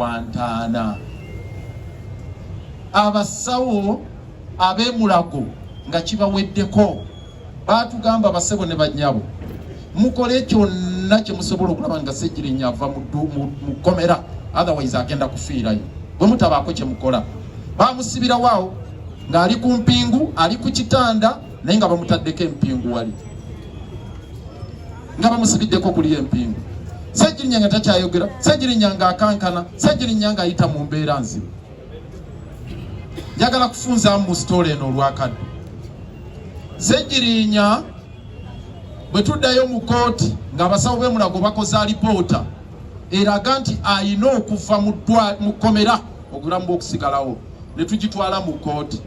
gwa ntaana. Abasawo ab'emulago nga kibaweddeko baatugamba, basebo ne bannyabo, mukole kyonna kye musobola okulaba nga Ssegirinya ava mu kkomera, otherwise agenda kufiirayo bwe mutabaako kye mukola. Bamusibirawo awo ng'ali ku mpingu, ali ku kitanda, naye nga bamutaddeko empingu wali, nga bamusibiddeko kuli empingu. Ssegirinya nga takyayogera, Ssegirinya ng'akankana, Ssegirinya ng'ayita mu mbeera nzibu. Njagala kufunzaamu mu sitoola eno olwakadde. Ssegirinya bwe tuddayo mu kooti ng'abasawo b'emulago bakoze alipoota eraga nti ayina okuva mu kkomera obulamu bw'okusigalawo, ne tugitwala mu kooti.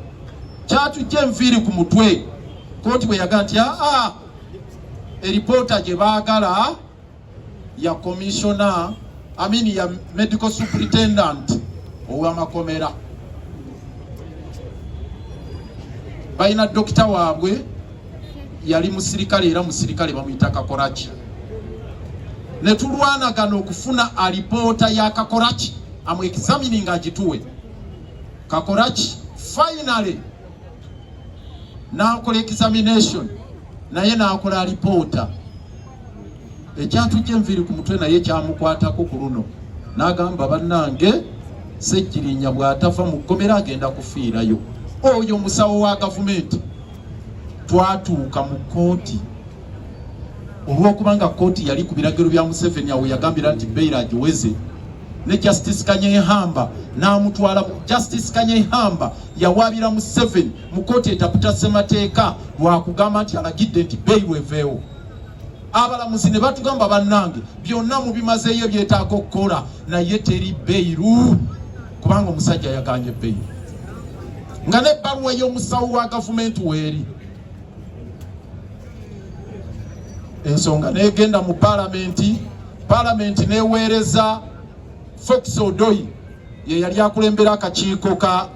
Kyatujja enviiri ku mutwe kooti bwe yaga nti aa eripoota gye baagala ya commissioner, I mean ya medical superintendent ow'amakomera. Balina dokita waabwe yali musirikale, era musirikale bamuyita Kakoraki. Ne tulwanagana okufuna alipoota ya Kakoraki amu examining agituwe. Kakoraki finally n'akola examination, naye n'akola alipoota ekyatujja enviiri ku mutwe, naye kyamukwatako ku luno n'agamba, bannange, Ssegirinya bw'atava mu kkomera agenda kufiirayo. Oyo musawo wa gavumenti. Twatuuka mu kkooti, olw'okubanga kkooti yali ku biragiro bya Museveni, awo yagambira nti bail agiweze, ne Justice Kanyeihamba n'amutwala. Justice Kanyeihamba yawaabira Museveni mu kkooti etaputa ssemateeka lwakugamba nti alagidde nti bail eveewo. Abalamuzi ne batugamba, bannange, byonna mubimazeeyo byetaaga okukola, naye teri bail, kubanga omusajja yaganye bail nga n'ebbaluwa y'omusawo wa gavumenti weeri. Ensonga negenda mu paalamenti, paalamenti neweereza Fox Odoi, ye yali akulembera akakiiko ka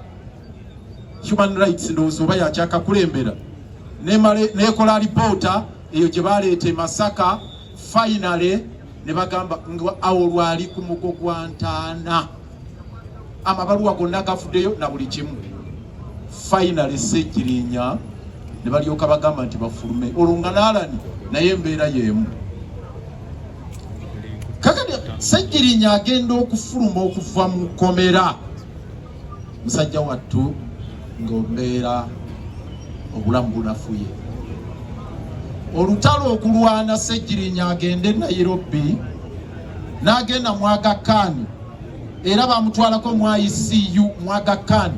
human rights, ndowooza oba yakyakakulembera, nekola alipoota eyo gye baleeta e Masaka. Finally ne bagamba nga awo lwali ku mugo gwa ntaana, amabaluwa gonna gavuddeyo na buli kimu. Finally Ssegirinya ne balyoka bagamba nti bafulume, olwo nga naalani naye embeera y'emu. Kakati Ssegirinya agenda okufuluma okuva mu kkomera, musajja wattu ng'ombeera obulamu bunafuye. Olutalo okulwana Ssegirinya agende Nairobi, n'agenda mu Aga Khan, era bamutwalako mu ICU mu Aga Khan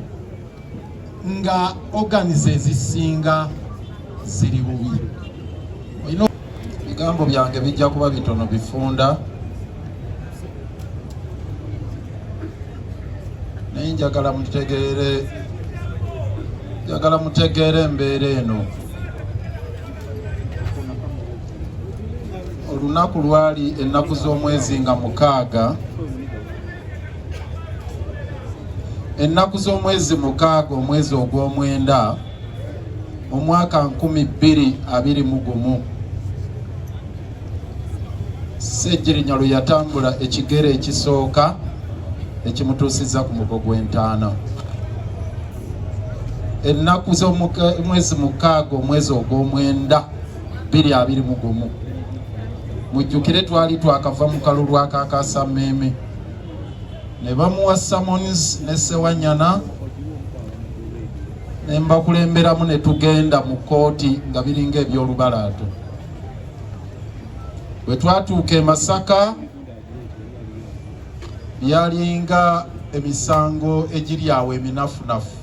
nga organs ezisinga ziri bubi. Olina bigambo byange bijja kuba bitono bifunda, naye njagala mutegeere, njagala mutegeere embeera eno. Olunaku lwali ennaku z'omwezi nga 6, ennaku z'omwezi 6, omwezi ogw'omwenda, omwaka 2021, Ssegirinya lwe yatambula ekigere ekisooka ekimutuusizza ku mugo gw'entaana. Ennaku z'omwezi 6, omwezi ogw'omwenda, 2021. Mujjukire twali twakava mu kalulu akakasammeeme, ne bamuwa summons ne Sewanyana, ne mbakulemberamu ne tugenda mu kkooti nga biringa ebyolubalaato. Bwe twatuuka e Masaka, byalinga emisango egiri awo eminafunafu.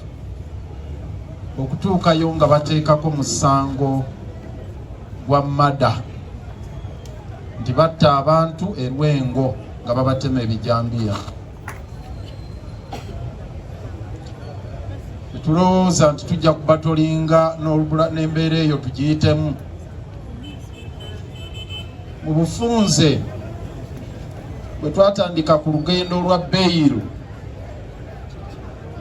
Okutuukayo nga bateekako musango gwa murder, nti batta abantu e Lwengo nga babatema ebijambiya. Tetulowooza nti tujja kubatolinga n'embeera eyo tugiyitemu mu bufunze. Bwe twatandika ku lugendo lwa bail,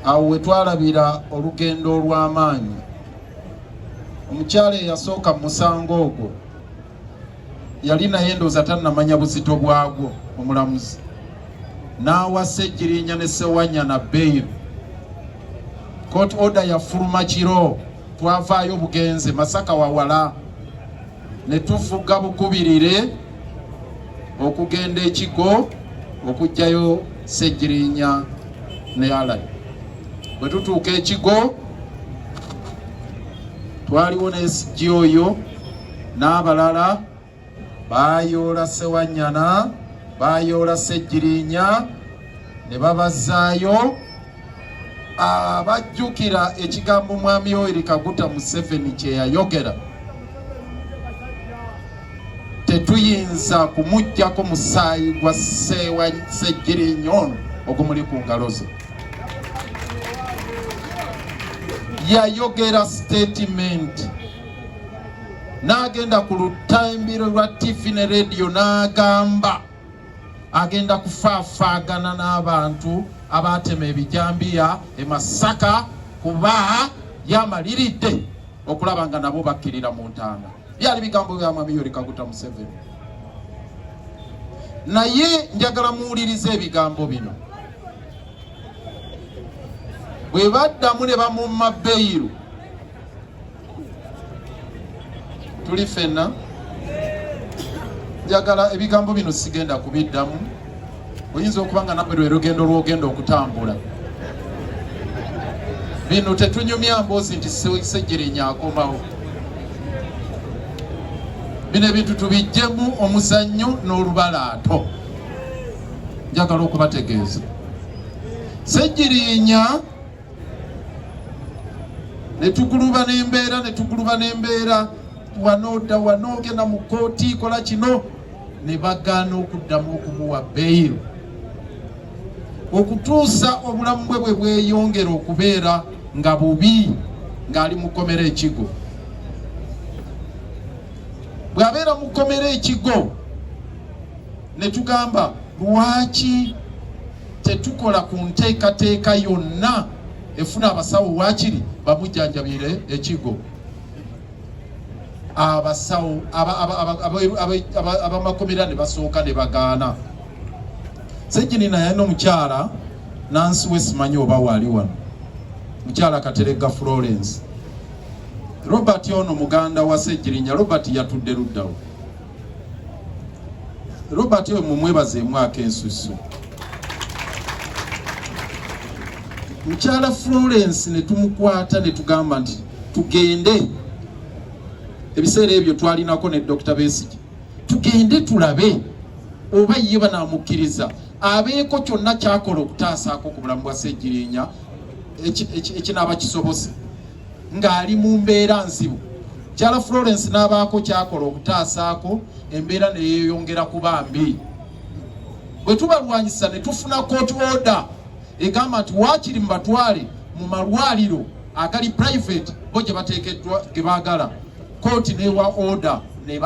awo we twalabira olugendo olw'amaanyi. Omukyala eyasooka mu musango ogwo yali naye ndowooza tannamanya buzito bwagwo. Omulamuzi N'awa Ssegirinya ne Ssewanyana bail. Court order yafuluma kiro, twavaayo bugenze Masaka wawala, ne tuvuga bukubirire okugenda ekigo okuggyayo Ssegirinya ne Allan. Bwe tutuuka ekigo, twaliwo ne SG oyo n'abalala, bayoola Ssewanyana, bayoola Ssegirinya ne babazaayo. Abajjukira ekigambo mwami Yoweri Kaguta Museveni kye yayogera, tetuyinza kumuggyako musaayi gwa Ssegirinya ono ogumuli ku ngalo ze. Yayogera statement n'agenda ku lutambiro lwa TV ne radio n'agamba agenda kufaafaagana n'abantu abaatema ebijambiya e Masaka, kuba yamaliridde okulaba nga nabo bakkirira mu ntaana. Byali bigambo bya mwami Yoweri Kaguta Museveni. Naye njagala muwulirize ebigambo bino. Bwe baddamu ne bamumma bail, tuli ffenna. Njagala ebigambo bino sigenda kubiddamu. Oyinza okuba nga nawe lwe lugendo lw'ogenda okutambula. Bino tetunyumya mboozi nti Ssegirinya akomawo. Bino ebintu tubijjemu omuzannyo n'olubalaato. Njagala okubategeeza, Ssegirinya ne tuguluba n'embeera, ne tuguluba n'embeera, wanoodda wano, ogenda mu kkooti, kola kino, ne bagaana okuddamu okumuwa bail okutuusa obulamu bwe bwe bweyongera okubeera nga bubi ng'ali mu kkomera ekigo. Bw'abeera mu kkomera ekigo, ne tugamba, lwaki tetukola ku nteekateeka yonna efuna abasawo waakiri bamujjanjabire ekigo? Abasawo abamakomera ne basooka ne bagaana. Ssegirinya yalina omukyala nansi we, simanyi oba waali wano, mukyala Kateregga Florence. Robert ono muganda wa Ssegirinya. Robert yatudde luddawo. Robert oyo mumwebaze emwaka ensusu. Mukyala Florence ne tumukwata ne tugamba nti tugende, ebiseera ebyo twalinako ne Dr. Besigye, tugende tulabe oba ye banaamukkiriza abeeko kyonna kyakola okutaasaako ku bulamu bwa Ssegirinya ekinaaba kisobose ng'ali mu mbeera nzibu. Kyala Florence n'abaako kyakola okutaasaako, embeera ne yeeyongera kuba mbi. Bwe tubalwanyisa ne tufuna court order egamba nti waakiri mubatwale mu malwaliro agali private bo gye bateekeddwa ge baagala. Kooti newa order ne